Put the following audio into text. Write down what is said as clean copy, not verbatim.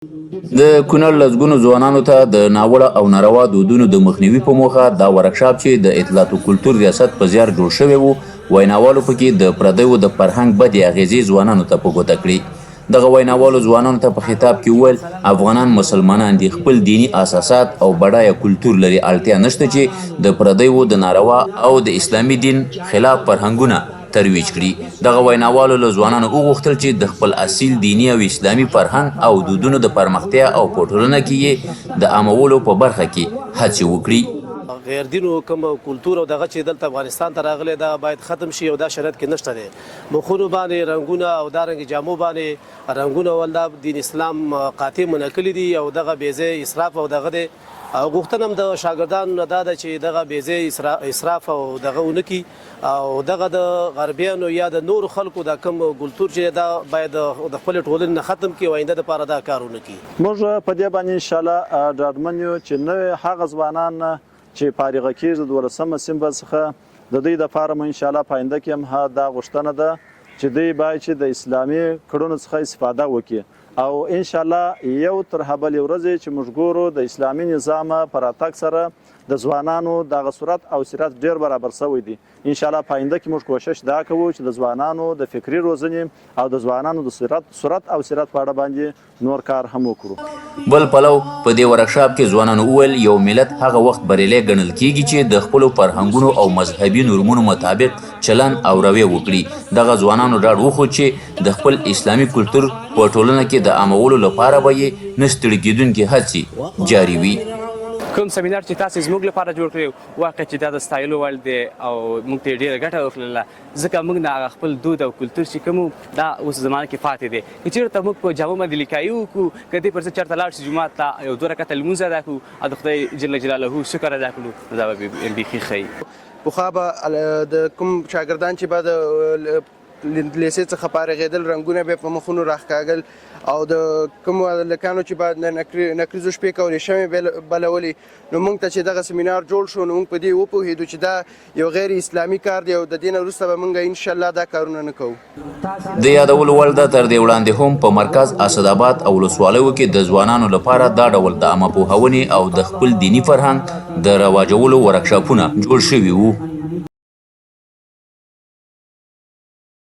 د کونړ لسګونو ځوانانو ته د ناوړه او ناروا دودونو د مخنیوي په موخه دا ورکشاپ چې د اطلاعات او کلتور ریاست په زیار جوړ شوی وو، ویناوالو پکې د پردیو د فرهنګ بدې اغیزې ځوانانو ته په ګوته کړې. دغه ویناوالو ځوانانو ته په خطاب کې وویل، افغانان مسلمانان دي، خپل دیني اساسات او بډایه کلتور لري، اړتیا نشته چې د پردیو د ناروا او د اسلامي دین خلاف فرهنګونه ترویج کړي. دغه ویناوالو له ځوانانو وغوښتل چې د خپل اصیل دیني او اسلامي فرهنګ او دودونو د پرمختیا او په ټولنه کې یې د عامولو په برخه کې هڅې وکړي. غیر دینو کوم کلتور او دغه چې دلته افغانستان ته راغلی، دا باید ختم شي او دا شریعت کې نشته دی. مخونو باندې رنګونه او دا رنګ جامو باندې رنګونه ول، دا دین اسلام قاطع منع کړي دي او دغه بې ځای اسراف او دغه دی. او غوښتنه هم د شاګردانو نه دا ده چې دغه بې ځای اسراف او دغه ونه کړي او دغه د غربیانو یا د نورو خلکو دا کوم کلتور چې دا باید د خپل ټولنې نه ختم کړي او آینده لپاره دا کار ونه کړي. موږ په دې باندې ان شاء الله ډاډمن یو چې نوې هغه ځوانان چې فارغه کېږي د 12 صنف څخه، د دوی دپاره مو ان شاء الله په آینده کې هم دا غوښتنه ده چې دوی باید چې د اسلامي کړنو څخه استفاده وکړي. او ان شاء الله یو تر بلې ورځې چې موږ ګورو، د اسلامي نظام په راتګ سره د ځوانانو دغه صورت او سیرت ډیر برابر شوی دی. ان شاء الله په آینده کې موږ کوشش دا کوو چې د ځوانانو د فکري روزنې او د ځوانانو د صورت او سیرت په اړه باندې نور کار هم وکړو. بل پلو په دې ورکشاپ کې ځوانانو وویل، یو ملت هغه وخت بریالی ګڼل کیږي چې د خپلو فرهنګونو او مذهبي نورمونو مطابق چلند او رویه وکړي. دغه ځوانانو ډاډ وښود چې د خپل اسلامي کلتور په ټولنه کې د عامولو لپاره به یې نه ستړي کېدونکې هڅې جاري وي. کوم سمینار چې تاسو زموږ لپاره جوړ کړی، واقعا چې دا د ستایلو وړ دی او موږ ته یې ډېره ګټه وکړله، ځکه موږ نه هغه خپل دود او کلتور چې کوم دا اوس زمانه کې پاتې دی. که چېرته موږ په جامو باندې لیکایي وکړو، که دې پر ځای چېرته لاړ شو جومات ته، یو دوه رکعته لمونځ ادا کړو او د خدای جل جلاله شکر ادا کړو، نو دا به بیخي ښه وي. پخوا به د کوم شاګردان چې به د لیسې څخه فارغېدل، رنګونه به په مخونو راښکاږل او د کوم هلکانو چې به د نکریزو شپې کولې، شمې به بلولې. نو موږ ته چې دغه سیمینار جوړ شو، نو موږ په دې وپوهېدو چې دا یو غیر اسلامي کار دی او د دې نه وروسته به موږ انشاءالله دا کارونه نه کوو. د یادولو وړ ده، تر دې وړاندې هم په مرکز اسداباد او ولسوالیو کې د ځوانانو لپاره دا ډول د عامه پوهونې او د خپل دیني فرهنګ د رواجولو ورکشاپونه جوړ شوي وو.